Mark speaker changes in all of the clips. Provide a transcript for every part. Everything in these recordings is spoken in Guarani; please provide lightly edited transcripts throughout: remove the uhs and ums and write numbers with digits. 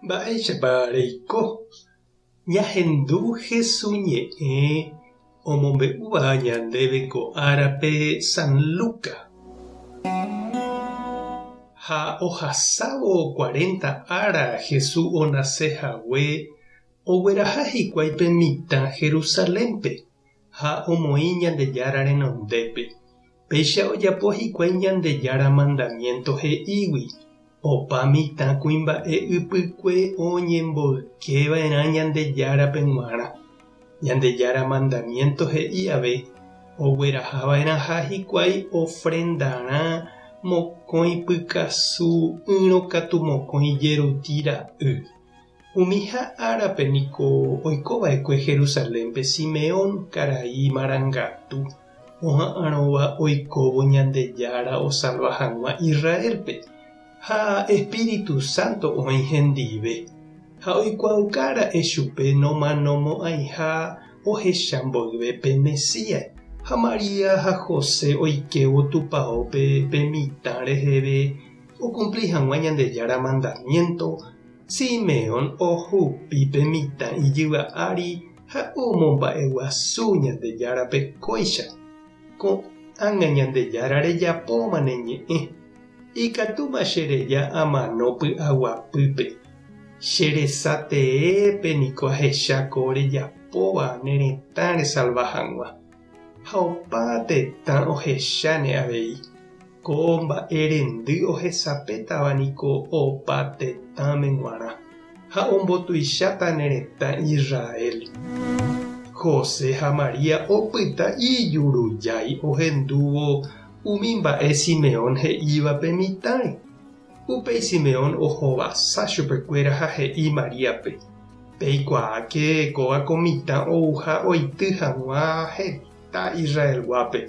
Speaker 1: Mba'éichapa reiko? Ñahendu Hesu ñe'ẽ omombe'úva ñandéve ko árape San Luca. Ha ohasávo cuarenta ára Hesu onase hague, ogueraha hikuái pe mitã Jerusalénpe ha omoĩ Ñandejára renondépe. Péicha ojapo hikuái Ñandejára mandamiénto he'ígui, Opa mitã kuimba'e ypykue oñemboyke va'erã Ñandejárape g̃uarã. Ñandejára mandamiénto he'i ave, ogueraha va'erãha hikuái ofrendarã mokõi pykasu ỹrõ katu mokõi jeruti ra'y. Umiha árape niko oiko va'ekue Jerusalénpe Simeón karai marangatu oha'arõva oikóvo Ñandejára osalva hag̃ua Israélpe, ha Espíritu Santo oĩ hendive, ha oikuaauka ra'e chupe nomanomo'ãiha ohecha mboyve pe Mesías. Ha María ha José oikévo tupaópe pe mitã reheve Okumpli hag̃ua Ñandejára mandamiénto, Simeón ohupi pe mitã ijyva ári ha omomba'eguasu Ñandejárape kóicha, Ko'ág̃a Ñandejára rejapóma ne ñe'ẽ, ikatúma che reja amano py'aguapýpe. Che resa teépe niko ahecha ko rejapóva ne retã resalva hag̃ua. Ha opa tetã ohecháne avei. Ko mba'e rendy ohesapétava niko opa tetãme g̃uarã, ha ombotuicháta ne retã Israel. José ha María opyta ijurujái ohendúvo umi mba'e Simeón he'íva pe mitãre. Upéi Simeón ohovasa chupekuéra ha he'i Maríape, Peikuaáke kóva ko mitã ouha oity hag̃ua heta Israelguápe.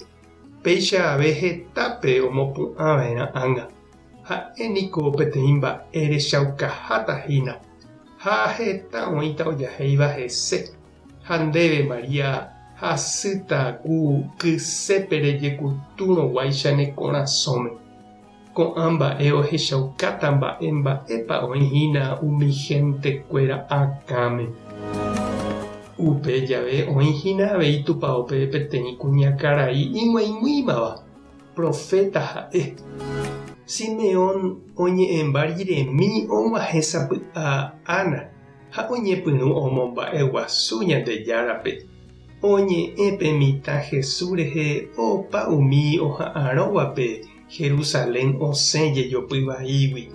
Speaker 1: Péicha ave hetápe omopu'ã va'erã ág̃a. Ha'e niko peteĩ mba'e rechaukaháta hína, ha heta oĩta ojahéiva hese. Ha ndéve, María, hasýta ku kysépe rejekutúrõguáicha ne korasõme. Ko'ã mba'e ohechaukáta mba'e mba'épa oĩ hína umi hentekuéra akãme. Upe jave oĩ hína avei tupaópe peteĩ kuñakarai ig̃uaig̃uímava, proféta ha'e. Simeón oñe'ẽmba riremi og̃uahẽ sapy'a Ana ha oñepyrũ omomba'eguasu Ñandejárape. Oñe'ẽ pe mitã Jesús rehe opa umi oha'arõvape Jerusalén osẽ jejopy vaígui.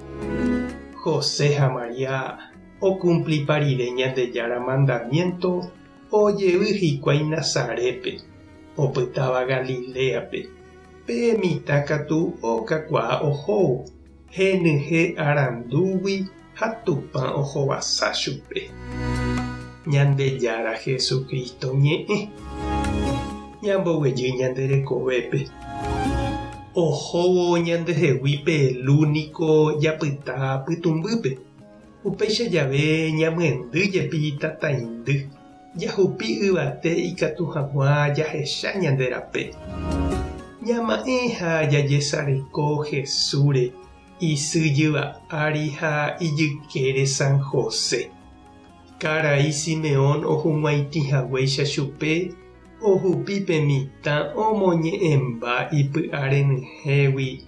Speaker 1: José ha María okumplipa rire Ñandejára mandamiénto ojevy hikuái Nazarétpe, opytáva Galiléape. Pe mitã katu okakuaa ohóvo, henyhẽ arandúgui ha Tupã ohovasa chupe. Ñandejára Jesucristo ñe'ẽ. Ñamboguejy ñande rekovépe. Ohóvo ñandehegui pe lu niko japyta pytũmbýpe. Upéicha jave ñamyendy jepi tataindy, jahupi yvate ikatu hag̃ua jahecha ñande rape. Ñama'ẽ ha jajesareko Jesúsre Isy jyva ári ha ijykére San José. Karai Simeón ohug̃uaitĩ haguéicha chupe, ohupi pe mitã omoñe'ẽmba ipy'a renyhẽgui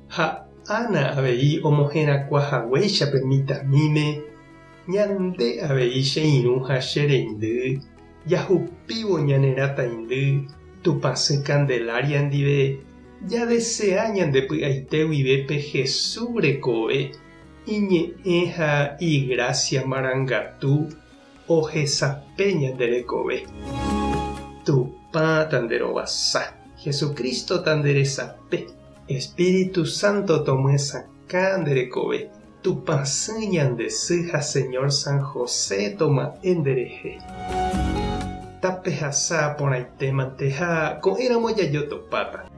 Speaker 1: ha Ana avei omoherakuã haguéicha pe mitãmíme, ñande avei che irũ ha che reindy, jahupívo ñane rataindy Tupãsy Candelaria ndive, Jadesea ñande py'aite guive pe Jesús rekove, iñe'ẽ ha igrásia marangatu ohesape ñande rekove. Tupã tanderovasa, Jesucristo tanderesape, Espíritu Santo tomyesakã nde rekove, Tupãsy ñande sy ha Señor San José toma'ẽ nderehe. Tapehasa porãitémante ha ko'ẽramo jajotopáta.